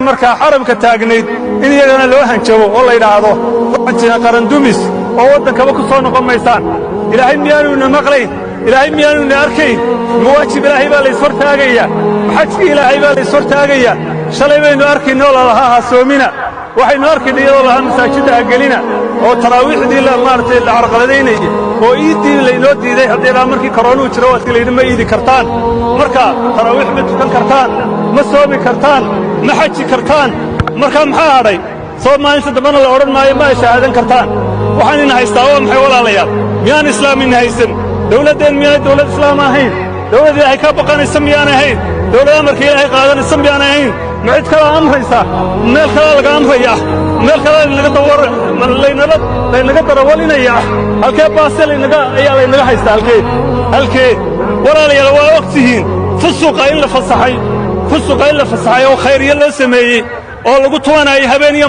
Markaa xaramka taagnayd in iyagana loo hanjabo oo la yidhaahdo waxaad tihiin qarandumis oo waddankaba ku soo noqon maysaan. Ilaahay miyaanuna maqlayn? Ilaahay miyaanuna arkayn? Ma waajib Ilaahay baa layshortaagayaa? Ma xajkii Ilaahay baa layshortaagayaa? Shalay baynu arkaynoo lalahaa ha soomina. Waxaynu arkayna iyadoo lahaa masaajidda ha gelina, oo taraawiixdii maaragtay la carqaladaynaya, oo iiddii laynoo diiday. Haddii ilaa markii koroonuhu jiro waadkii layidhi ma iidi kartaan, marka taraawiix ma tukan kartaan, ma soomi kartaan, ma xaji kartaan. Markaa maxaa hadhay? Soo maalinta dambena la odhan maayo ma ay shahaadan kartaan. Waxaan ina haystaa waa maxay, walaalayaal? Miyaan islaam ina haysan? Dawladdeen miyaanay dawlad islaam ahayn? Dawlad Ilaahay ka baqanaysa miyaan ahayn? Dawlad amarka Ilaahay qaadanaysa miyaan ahayn? Ma cid kalaa amraysa? Meel kalaa laga amraya? Meel kalaa laynaga darawalinaya? Halkee baase laynaga ayaa laynaga haystaa? Halkee, halkee, walaalayaal? Waa og tihiin fusuqa in la fasaxay, fusuqa in la fasaxay oo khayriyo loo sameeyey oo lagu tumanaayo habeen iyo